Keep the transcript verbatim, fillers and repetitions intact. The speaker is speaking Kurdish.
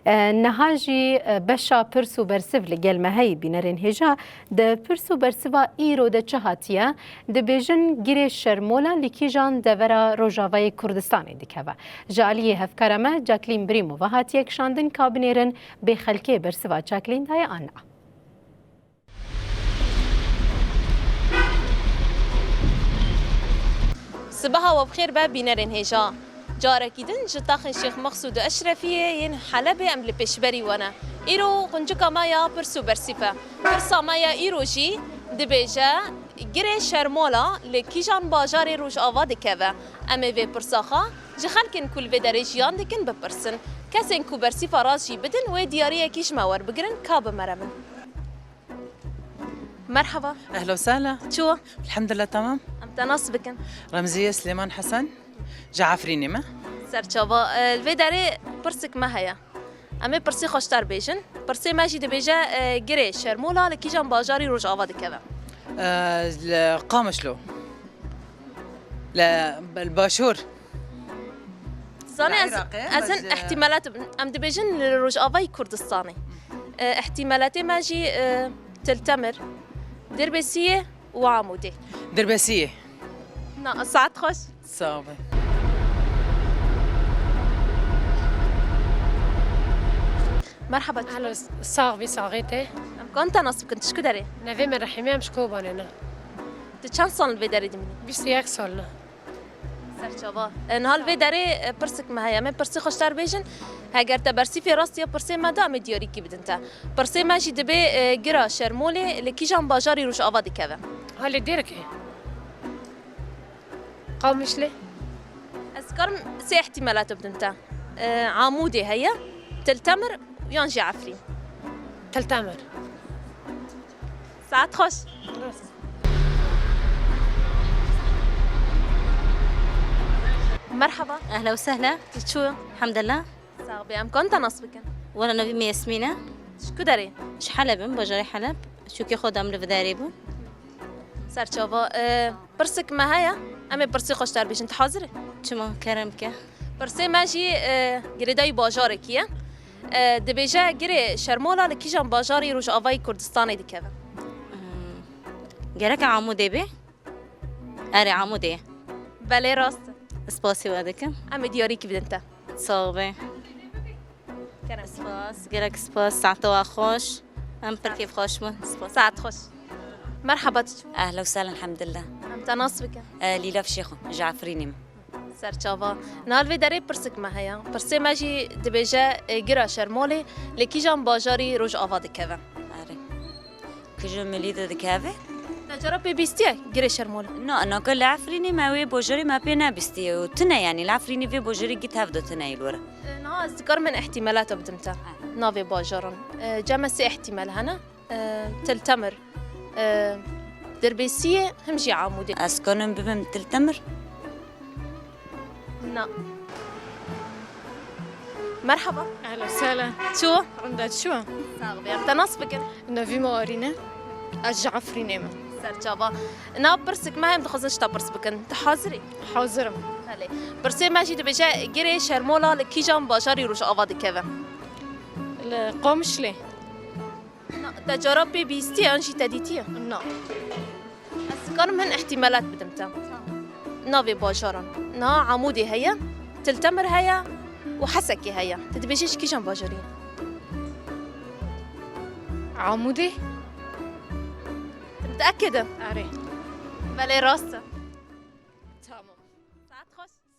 E, niha jî, e, beşa pirs û bersiv li gel me heye bînerên hêja. Di pirs û bersiva îro de çi hatiye? Dibêjin girê Şermola li kîjan devera Rojavayê Kurdistanê dikeve? Ji aliyê hevkara me Jacqueline Brîmova hatiye kişandin ka binêrin bê xelkê bersiva Jacqueline daye an na. Sibeha we bi xêr be bînerên hêja. Carekî din ji taxên Şêx Meqsûd û Eşrefiyê yên Helebê em li pêşberî we ne. Îro quncika me ya pirs û bersîf e. Pirsa me ya îro jî dibêje, Girê Şermola li kîjan bajarê Rojava dikeve? Em ê vê pirsa xwe ji xelkên ku li vê derê jiyan dikin bipirsin. Kesên ku bersîfa rast jî bidin, wê diyariyekî ji me werbigirin, ka bi me re bin. Merhaba. Ehla û sehla. Çi wa? Elhamdülillah, tamam. Em te nas bikin. Remziye Silêman Hesen. Ji Efrînê me. Serçava. E, li vê derê pirsik me heye. Em ê pirsê xweşter bêjin. Pirsê me jî dibêje, e, girê Şermola li kîjan bajarî Rojava dikeve? E, li Qamişlo. Li, li Başûr. Zanê ez, Iraqê, ez hin bes, e, ihtimalat, em dibêjin li Rojavayê Kurdistanê. E, ihtimalatê me jî, e, Til Temir, Dirbêsiyê û Amûdê. Dirbêsiyê. Na, saet xweş. Sağ ol. Merhaba. Alo, sax bî, saxê te. Em kan te nas bikin, tu ji ku derê? Nevê me Rehîme, em ji Kobanê ne. Tu çend sal li vê derê dimînî? Bîst û yek sal ne. Serçava. E, niha li vê derê, e, pirsik me heye. Em ê pirsê xweşter bêjin. Heger te bersîfê rast ya pirsê me da, em ê diyarîkî bidin te. Pirsê me jî dibê, e, gira Şermolê li kîjan bajarî Rojava dikeve? Halê Dêrikê. Qamişlê. Ez dikarim sê ihtimalat bidim te. E, Amûdê heye, Til Temir yan jî Efrîn. Til Temir. Saet xweş. Merhaba. Ehla û sehla. Tu çû? Elhamdülillah. Sax bê. Em kan te nas bikin? Wela nevî me Yasmîn e. Ji ku derê? Ji Heleb im, bajarê Heleb. Çûkê xwe de em li vê derê bûn. Serçava. E, pirsik me heye. Em ê pirsê xweşter bêjin. Tu hazir î? Çima? Kerem ke. Pirsê me jî, e, girêdayî bajarekî ye. E, dibêje, girê Şermola li kîjan bajarî Rojavayê Kurdistanê dikeve? Hmm. Gerek Amûdê be? Erê, Amûdê ye. Belê, rast e. Spasî we dikim. Em ê diyarîkî bidin te. Sax be. Kerem. Spas, gelek spas. Saeta we xweş. Em pir kêfxweş bûn. Spas. Saet xweş. Merhaba, tu çû? Ehla û sehla, elhamdülillah. Em te nas bikin. E, Lîla Fişêxo, ji Efrînê me. Serçava. Niha li vê derê pirsik me heye. Pirsê me jî dibêje, e, gira Şermolê li kîjan bajarî Rojava dikeve? Erê. Kîjan milî de dikeve? Te cara pê bîstiye girê Şermolê? Na, naka li Efrînê me wê bajarê me pê nebîstiye û tune, yanî li Efrînê vê bajarê gît hev de tune yê li were. E, niha ez dikarim hin ihtimalata bidim te. Navê bajaran. E, cem me sê ihtimal hene. E, Til Temir, e, Dirbêsiyê, him jî Amûdê. Ez kanim bibim Til Temir? Na. Merhaba. Ehla sehla. Çi wa? Rinda çi wa? Sax bê. Em te nas bikin? Nevî me Arîne. Ez ji Efrînê me. Serçava. Na pirsik me hem dixwazin ji te pirs bikin. Tu hazir î? Hazir im. Belê. Pirsê me jî dibêje, girê Şermola li kîjan bajarî Rojava dikeve? Li Qamişlê. Na, te cara pê bîstiye yan jî te dîtiye? Na. Ez dikarim hin ihtimalat bidim te. Navê bajaran. Niha Amûdê heye, Til Temir heye û Hesekê heye. Tu dibêjî ji kîjan bajarî ye? Amûdê. Tu miteekid î? Erê. Belê, rast e. Tamam.